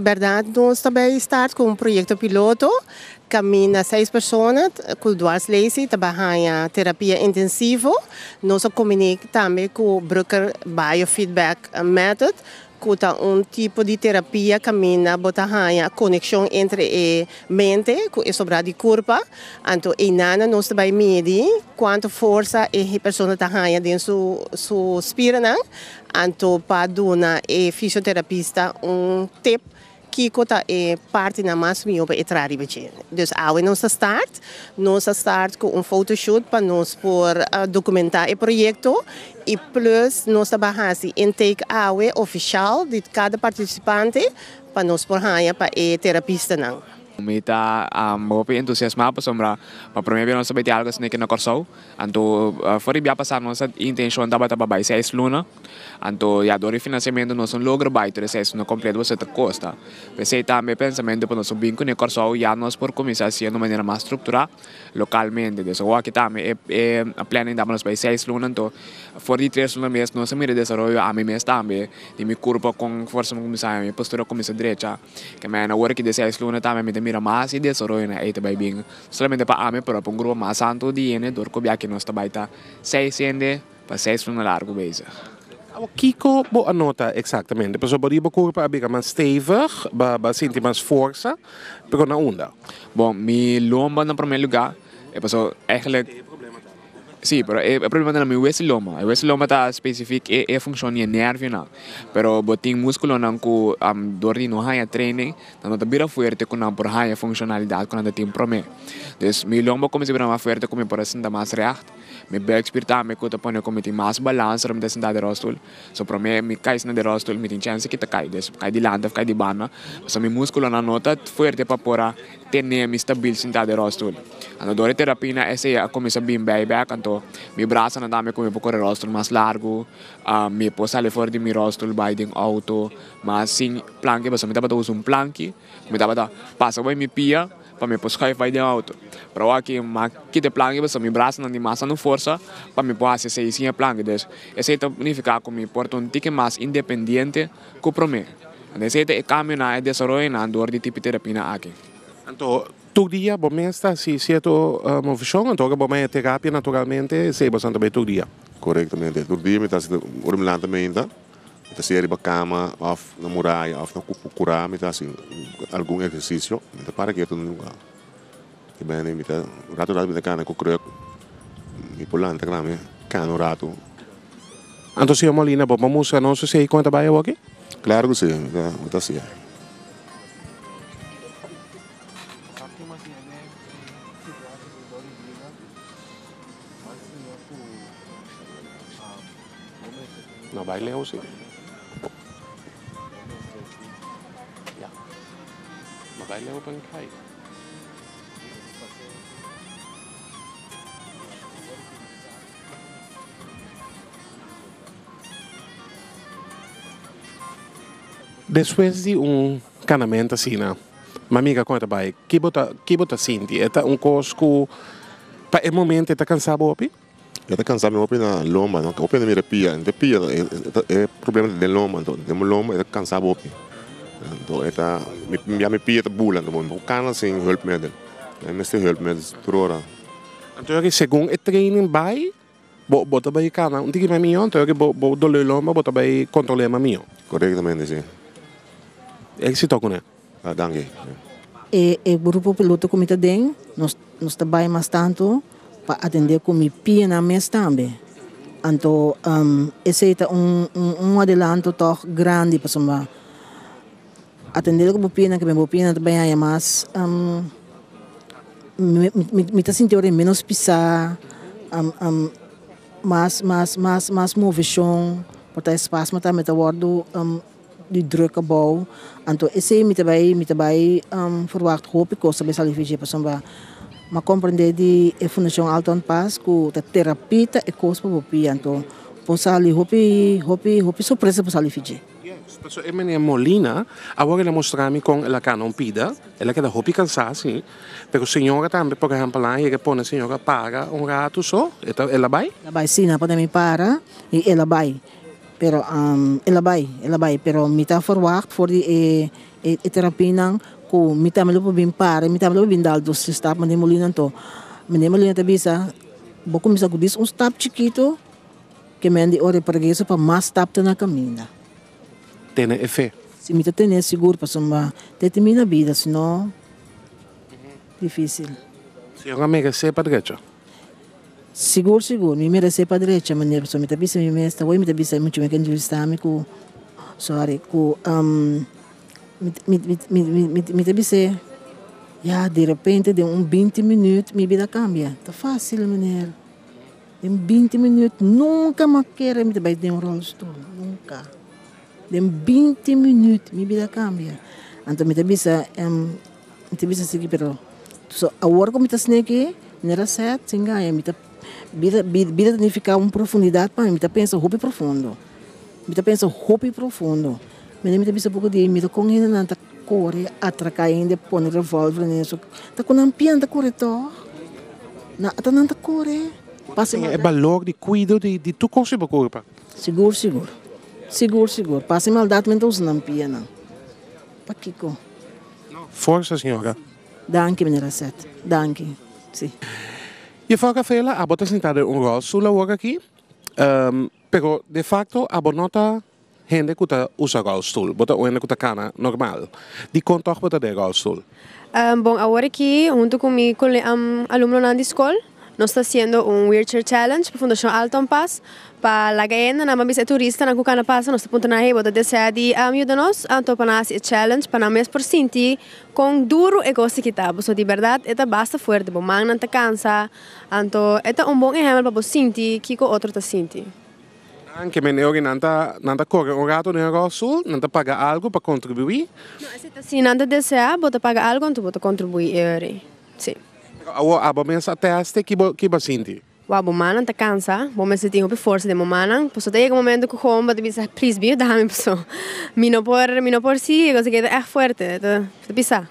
Bèrdat nos ta bai start ku un proyekto piloto kaminda seis persona ku dwarslaesie ta bai haña terapia intensivo. Nos a kombiné tambe ku Brucker Biofeedback Method ku ta un tipo di terapia kaminda bo ta haña konekshon entre e mente ku e sobrá di kurpa. Anto einan nos ta bai midi kuantu forsa e persona ta haña den su su spiranan. Anto pa duna e fisioterapista un tip kiko ta e partinan mas mihó pa e traha riba dje. Dus awe nos ta start, nos a start ku un photoshoot pa nos por dokumentá e proyekto i plus nos ta bai hasi intake awe ofishal di kada partisipante pa nos por haña pa e terapistanan. Mi ta hopi entusiasmá pasobra pa promé bia nos ta bai tin algu asina aki na Kòrsou. Anto for di bia pasá nos intenshon tabata pa bai seis luna, anto ya dor di finansiamentu nos no logra bai tur e seis luna kompleto pasobra ta kosta. P'esei tambe e pensamentu pa nos bin kuné Kòrsou ya nos por kuminsá hasié na un manera mas strukturá lokalmente. Des awor aki tambe e e planning ta pa nos bai seis luna, anto for di tres luna mes nos a mira e desaroyo ami mes tambe di mi kurpa kon forsa mi kuminsá haña, mi postura a kuminsá drecha. Ke mena awor aki di seis luna tambe mi ta mira mas e desaroyonan ei ta bai bin. Solamente pa ami, pero pa un grupo mas anto di hende dor ku biaha nos ta bai ta seis hende pa seis luna largu bezig. Awor kiko bo a nota eksaktamente? Pasobra bo di bo kurpa a bira mas stevig, bo a sinti mas forsa, pero na unda? Bon, mi lomba na prome luga, e pasobra eigenlijk. Sí, pero e problema ta na mi hues lomba. E hues lomba ta specifiek e funcion di e nervionan. Pero bo tin musculonan cu door di no haya training, nan no ta bira fuerte cu nan por haya funcionalidad cu nan ta tin prome. Dus mi lomba cuminsa bira mas fuerte cu mi por a sinta mas recht. Mi buikspier tambe cu ta pone cu mi tin mas balans ora mi ta sinta den rolstoel. So prome mi kai sinta den rolstoel mi tin chance ki ta kai. Dus kai dilanti of kai di banda. Pasobra mi musculonan no ta fuerte pa por a tene mi stabil sintá den rolstoel. Anto dor e terapia esei a kuminsá bin bei bèk, anto mi brasanan tambe ku mi por kore rolstoel mas largu, mi por sali for di mi rolstoel bai den outo mas sin planki pasobra mi tabata usa un planki ku mi tabata pasa bai mi pia pa mi por schuif bai den outo. Pero awor aki mi a kita e planki pasobra mi brasanan tin mas forsa pa mi por hasi esei sin e planki. Dus esei ta nifiká ku mi por ta un tiki mas independiente ku promé. Anto esei ta e kambionan, e desaroyonan dor di tipo terapia aki. Anto tur dia bo mes ta hasi sierto moveshon, anto ora bo maya terapia naturalmente esei bo sa ta bai tur dia. Korektamente, tur dia mi ta hasi, ora mi lanta meinta mi ta sea riba kama òf na muraya òf na kurá mi ta hasi algun ehersisio, mi ta para ketu na luga. I bene mi ta ratu ratu mi ta kana ku kruk, mi por lanta kla mi kana un ratu. Anto señor Molina bo por mustra nos esei kon ta bai awoki? Claro ku si, mi ta hacié. No bai leu si. Ya. No bai leu pa kai. Despues di un kanamento asina, mi amiga kon e ta bai, ki bo ta ki bo ta sinti? E ta un kos ku pa e momento e ta kansa bo hopi? E ta kansa mi hopi na lomba, no? Hopi hende mira pia, no ta pia, e problema ta den lomba, anto den bo lomba e ta kansa bo hopi. Anto e ta, ya mi pia ta bula, anto bo no por kana sin hulpmiddel, mi mester hulpmiddel tur ora. Anto yoki segun e training bai, bo bo ta bai kana un tiki mas mihó, anto yoki bo bo doló lomba bo ta bai kontrol'é mas mihó. Korektamente si. Éksito kuné. Ah danki. E e grupo piloto ku mi ta den, nos nos ta bai mas tantu pa atendé ku mi pianan mes tambe. Anto esei ta un un adelanto tòg grandi pasobra Atendé ku bo pianan ke bo pianan ta bai haña mas mi ta sinti ora menos pisá mas mas mas mas moveshon por ta espasmo tambe ta wòrdu di drùk abou anto esei mi ta bai mi ta bai ferwagt hopi kos ta bai sali for dje pasobra mi a komprendé di e fundashon Alton Paas ku ta terapia ta e kos pa bo pia anto por sali hopi hopi hopi sorpresa por sali for dje. Yes, pasobra e meneer Molina awor el a mustra mi kon el a kana un pida, el a keda hopi kansa si, pero señora tambe por ehempel a yega pone señora para un ratu so, e ta el a bai? El a bai si, nan a pone mi para y el a bai. Pero el a bai, el a bai, pero mi ta verwacht for di e e terapianan ku mi tambe lo por bin para, mi tambe lo por bin dal dos tres stap, Meneer Molina anto Meneer Molina ta bisa bo kuminsá ku dis un stap chikitu ke men di ora e progreso pa mas stap ta na kaminda. Tene e fe. Si mi ta tene sigur pasobra te termina bida si no difisil. Señor a meresé pa drecha. Sigur sigur mi meresé pa drecha manera pasobra mi ta bisa mi mes ta hoy mi ta bisa mucha mi ke entrevista mi ku sorry ku mi mi mi ta bis'é ya derepente den un binti minuut mi bida a kambia ta fasil meneer den binti minuut nunka mi a kere mi ta bai den un rolstoel nunka den binti minuut mi bida a kambia anto mi ta bisa. Mi ta bisa sigui pero so awor ku mi ta sneki manera sèt sin gaña mi ta bida bida ta nifiká un profundidat pa mi mi ta pensa hopi profundo mi ta pensa hopi profundo manera mi ta bisa poko di mira kon hendenan ta kore atraká hende pone revolver den su ta ku nan pian ta kore tòg nan ata nan ta kore pasa e balor di kuido di tur kos riba kurpa. Sigur sigur sigur sigur pasa e maldat men ta usa nan pianan pakiko. Forsa señora. Danki meneer Asset. Danki. Si. Juffrouw Rafaela, abo ta sinta den un rolstoel awor aki, pero de facto abo no ta hende cu ta usa rolstoel, bo ta un hende cu ta cana normal. Dicon toch bo ta den rolstoel? Bon, awor aki hunto cu mi alumnonan di scol, Nos ta haciendo un wheelchair challenge pa Fundacion Alton Paas pa laga e hendenan ban bisa e turistanan cu cana pasa nos ta puntra nan hey bo ta desea di yuda nos anto pa nan haci e challenge pa nan mes por sinti con duro e cos aki ta pasobra di berdad e ta basta fuerte bo mannan ta cansa anto e ta un bon ehempel pa bo sinti kico otro ta sinti. Anke men e ora nan ta nan ta core un rato den e rolstoel nan ta paga algo pa contribui. No esey ta si nan ta desea bo ta paga algo anto bo ta contribui e ora. Sí. Pero awor abo mes a teste, ki bo ki bo a sinti? Wou, bo mannan ta kansa, bo mester tin hopi forsa den bo mannan, pasobra ta yega un momento ku gewoon bo ta bisa, please bin yuda mi pasobra mi no por, mi no por sigui, kos aki ta ègt fuerte, ta ta pisá.